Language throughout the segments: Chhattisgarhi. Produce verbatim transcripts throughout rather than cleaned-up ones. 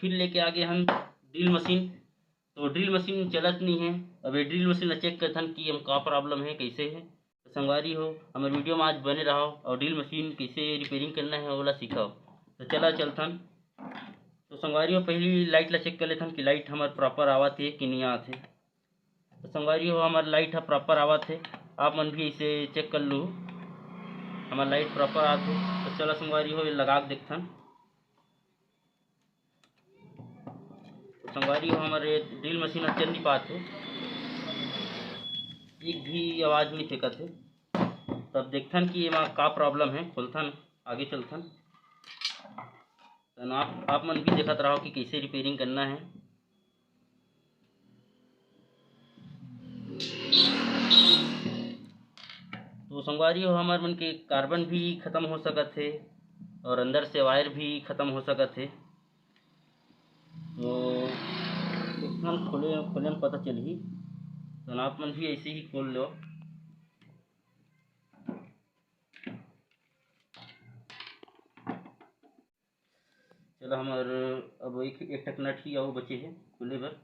फिर लेके आगे हम ड्रिल मशीन। तो ड्रिल मशीन चलत नहीं है। अब ये ड्रिल मशीन ला चेक करथन कि हम का प्रॉब्लम है, कैसे है। तो संगवारी हो, हमर वीडियो में आज बने रहो और ड्रिल मशीन कैसे रिपेयरिंग करना है, ओला सीखो। तो चला चलथन। तो संगवारी हो, पहली लाइट ला चेक कर लेथन कि लाइट हमर प्रॉपर आवत है कि नहीं आवत है। तो संगवारी हो, हमर लाइट ह प्रॉपर आवत है, आप मन भी इसे चेक कर लू, हमर लाइट प्रॉपर आत है। तो चला संगवारी हो, ये लगा के देखथन। तो संगवारी हो, हमर ये ड्रिल मशीन ह चल नहीं पात है, एक भी आवाज़ नहीं फेंकत है। तब देखथन कि एमा का प्रॉब्लम है, खोलथन, आगे चलथन। तो आप, आप मन भी देखत रहो कि कैसे रिपेयरिंग करना है। तो संगवारी हो, हमर मन के कार्बन भी खत्म हो सकत है और अंदर से वायर भी खत्म हो सकत है। तो एकदम खोले, खोले में पता चलही। तो आप मन भी ऐसे ही खोल लो। चलो, हमर अब एक, एक ठक नट ही अउ बचे है खुले बर।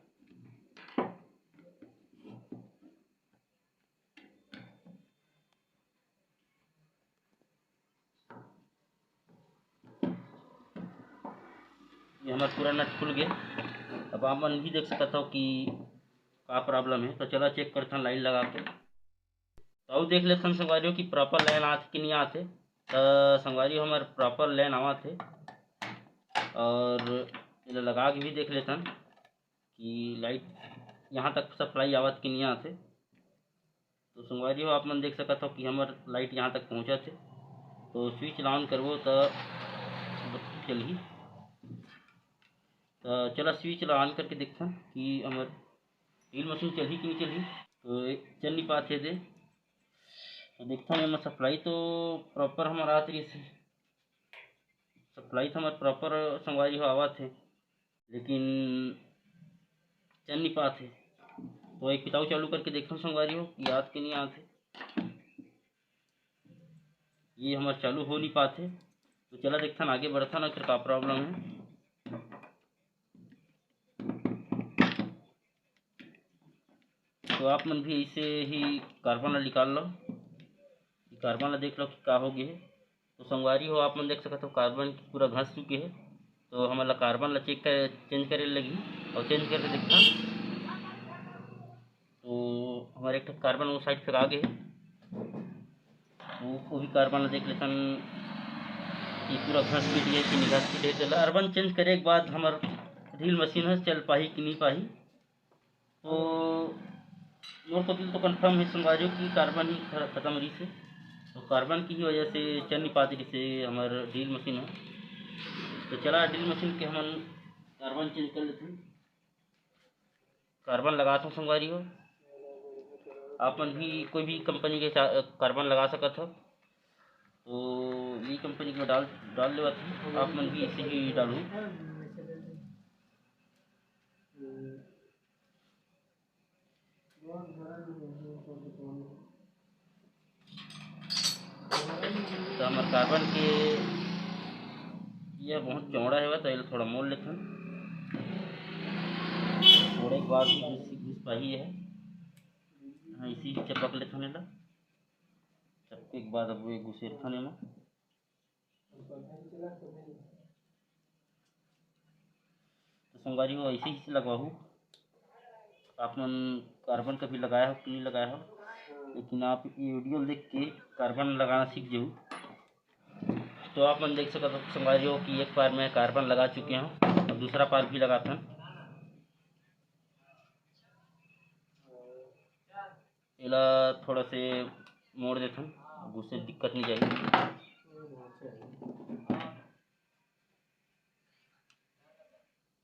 ये हमर पूरा नट खुल गए। अब आप मन भी देख सकत हो कि का प्रॉब्लम है। तो चलो, चेक करथन लाइन लगा के। तो अउ देख लेथन संगवारी हो कि प्रॉपर लाइन आथे कि नहीं आथे। तो संगवारी हो, हमर प्रॉपर लाइन आवत है और एला लगा के भी देख लेथन कि लाइट यहाँ तक सप्लाई आवत कि नहीं आथे। तो संगवारी हो, आप मन देख सकत हो कि हमर लाइट यहाँ तक पहुँचत है। तो स्विच ला ऑन करबो तो चलही। तो चला, स्विच ला ऑन करके देखथन कि हमर ड्रिल मशीन चलही कि नहीं चलही। तो चल नहीं पात है दे। तो देखथन, एमा सप्लाई तो प्रॉपर हमर आत रहिस है, सप्लाई तो हमर प्रॉपर संगवारी हो आवत है, लेकिन चल नहीं पात है। तो एक पिताऊ चालू करके देखथन संगवारी हो कि आत के नहीं आत है। ये हमर चालू हो नहीं पात है। तो चला देखथन, आगे बढ़थन, आखिर का प्रॉब्लम है। तो आप मन भी ऐसे ही कार्बन ला निकाल लो, कार्बन ला देख लो कि का हो गया है। तो संगवारी हो, आप मन देख सकत हो, कार्बन पूरा घस चुके है। तो हमन ला कार्बन ला चेक कर, चेंज करे लगी और चेंज करके देखथन। तो हमर एक ठो कार्बन वो साइड फेंका गे हे, वो, वो भी कार्बन ला देख लेथन कि पूरा घस के दिए कि नहीं घस के दिए। तो कार्बन चेंज करे के बाद हमर ड्रिल मशीन ह चल पाही कि नहीं पाही। तो मोर कोति तो कंफर्म है संगवारी हो कि कार्बन ही ख-, खत्म रहिस हे, तो कार्बन की ही वजह से चल नहीं पात रहिस हे हमर ड्रिल मशीन ह। तो चला, ड्रिल मशीन के हमन कार्बन चेंज कर लेथन। कार्बन लगात हूँ संगवारी हो, आप मन भी कोई भी कंपनी के चा-, कार्बन लगा सकत हो। तो ये कंपनी के डाल, डाल लेवत हूँ, आप मन भी ऐसे ही डालू। तो हमर कार्बन के ये बहुत चौड़ा है, तो ये थोड़ा मोड़ लेथन। मोड़े के बाद भी घुस, घुस पाही है। हाँ, इसी ही चपक लेथन एला। चपके के बाद अब ये घुसेरथन एमा। तो संगवारी हो, ऐसे ही लगवाहू। आप मन कार्बन कभी लगाया हो कि नहीं लगाया हो, लेकिन आप ये वीडियो देख के कार्बन लगाना सीख जाऊ। तो आप मन देख सकत हो संगवारी हो कि एक बार मैं कार्बन लगा चुके हूँ, अब दूसरा बार भी लगाथन। एला थोड़ा से मोड़ देथन, अब उससे दिक्कत नहीं जाही।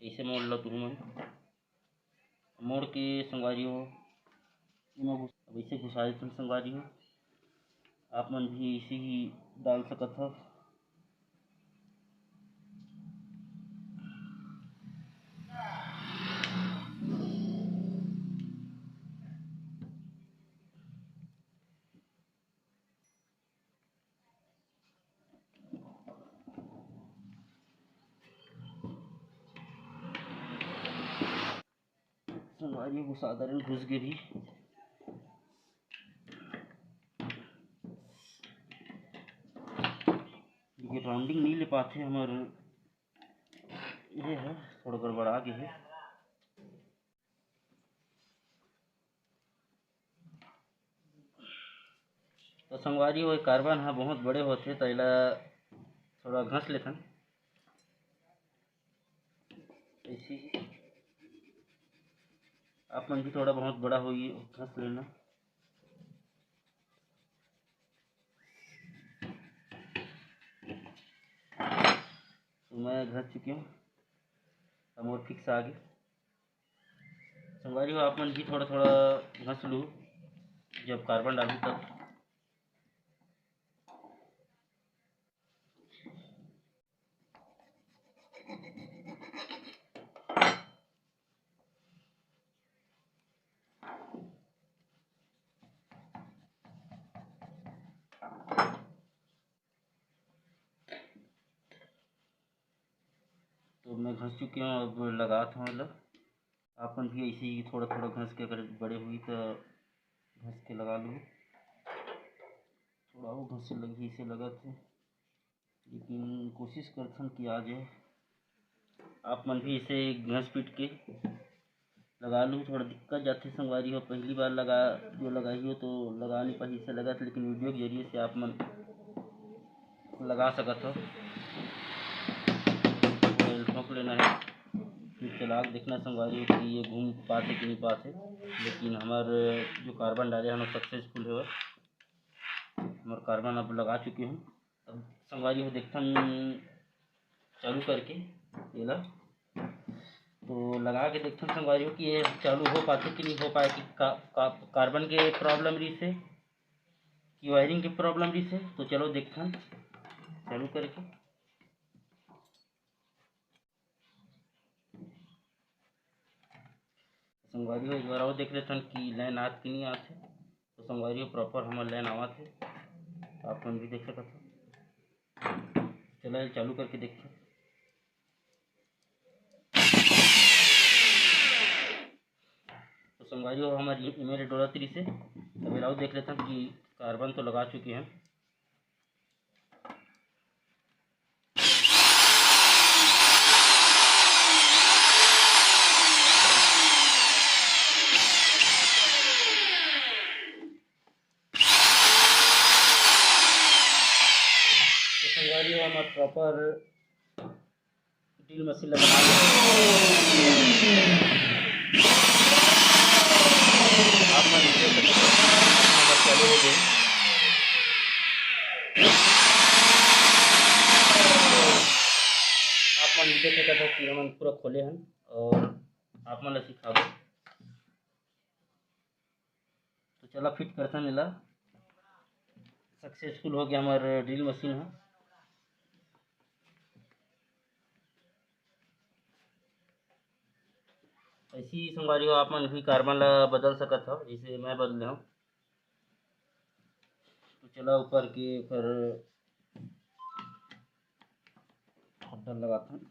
ऐसे मोड़ लो तुम मन, मोड़ के संगवारी हो, एमा घुस-, अब ऐसे घुसा देथन संगवारी हो। आप मन भी ऐसे ही डाल सकत हो। संगवारी हो, साधारण घुस गे भी। ये राउंडिंग नहीं ले पाते हमर, ये है, थोड़ा गड़बड़ा गे है। तो संगवारी हो, कार्बन ह बहुत बड़े होथे, तो एला थोड़ा घस लेथन। ऐसे ही आप मन भी थोड़ा बहुत बड़ा होई, घस लेना। तो मैं घस चुके हूँ, अब मोर फिक्स आ गे। संगवारी हो, आप मन भी थोड़ा थोड़ा घस लू, जब कार्बन डालू तब। तो मैं घस चुके हूँ, अब लगात हूँ एला। आप मन भी ऐसे ही थोड़ा थोड़ा घस के, अगर बड़े हुई तो घस के लगा लू। थोड़ा वो घसे लगही, इसे लगत है, लेकिन कोशिश करथन कि आ जाए। आप मन भी इसे घस पीट के लगा लू। थोड़ा दिक्कत जाथे संगवारी हो, पहली बार लगा, जो लगाई हो तो लगा नहीं पाही इसे लगत, लेकिन वीडियो के जरिए से आप मन लगा सकत हो। ऑयल ठोंक लेना है, फिर चला के देखना संगवारी हो कि ये घूम पाथे कि नहीं पाथे। लेकिन हमार जो कार्बन डाले हम सक्सेसफुल है, हमार कार्बन अब लगा चुके हूँ। अब संगवारी हो देखथन चालू करके एला, तो लगा के देखथन संगवारी हो कि ये चालू हो पाथे कि नहीं हो पाए, कि का, का, कार्बन के प्रॉब्लम रही से कि वायरिंग के प्रॉब्लम रही से। तो चलो देखथन चालू करके। संगवारी हो, एक बार और देख लेथन कि लाइन आत कि नहीं आत हे। तो संगवारी हो, प्रॉपर हमर लाइन आवत हे, आप मन भी देख सकत हो। चला, ये चालू करके देखथन। तो संगवारी हो, हमर email डोलत रहिसे, अब एला देख लेथन कि कार्बन तो लगा चुके हैं। तो संगवारी हो, हमर प्रॉपर ड्रिल मशीन ला बना लेथन। आप मन देख सकत हो, हमर चालू हो गए। आप मन देख सकत हो कि हमन पूरा खोले हन और आप मन ला सिखाबो। तो चला फिट करथन एला। सक्सेसफुल हो गया हमर ड्रिल मशीन ह। ऐसी ही संगवारी हो, आप मन भी कार्बन ला बदल सकत हो, जैसे मैं बदले हूँ। तो चला ऊपर के ओकर हड्डा लगाथन।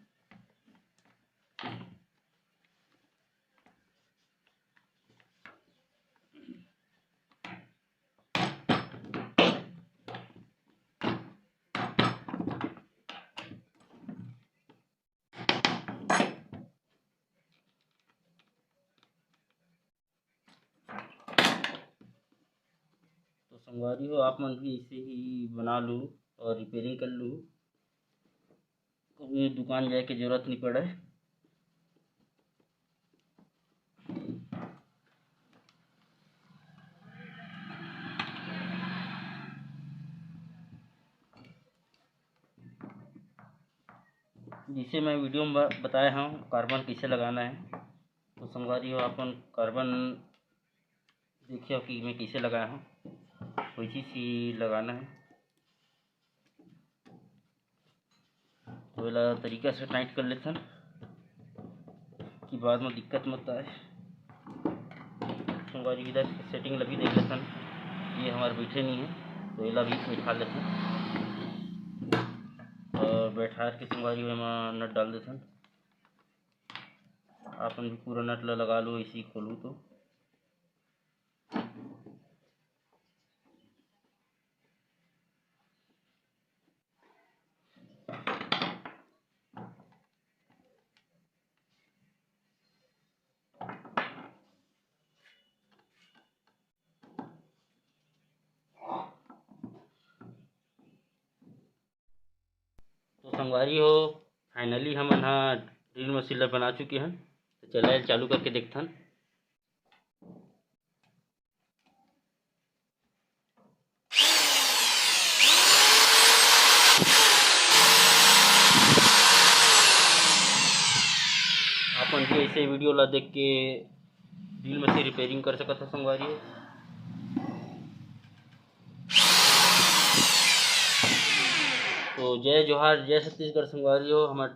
तो संगवारी हो, आप मन भी ऐसे ही बना लू और रिपेयरिंग कर लू। कहूँ दुकान जाए के जरूरत नहीं पड़े। जिसे मैं वीडियो में ब-, बताया हूँ कार्बन कैसे लगाना है। तो संगवारी हो, अपन कार्बन देखिए कि मैं कैसे लगाया हूँ, वैसे ही लगाना है। तो एला तरीका से टाइट कर लेथन कि बाद में दिक्कत मत आए। संगवारी इधर सेटिंग ला भी देख लेथन, ये हमारे बैठे नहीं है, तो एला भी बैठा लेथन और बैठा के संगवारी एमा नट डाल देथन। अपन भी पूरा नट ला लगा लो, इसी खोलू तो। तो संगवारी हो, finally हमन हा ड्रिल मशीन ला बना चुके हन। तो चला, चालू करके देखथन। अपन भी ऐसे वीडियो ला देख के ड्रिल मशीन रिपेयरिंग कर सकत हो संगवारी हो। तो जय जोहार, जय छत्तीसगढ़ संगवारी हो। हमर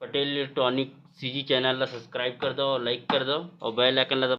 पटेल इलेक्ट्रॉनिक सीजी चैनल ला सब्सक्राइब कर दो और लाइक कर दो और बेल आइकन ला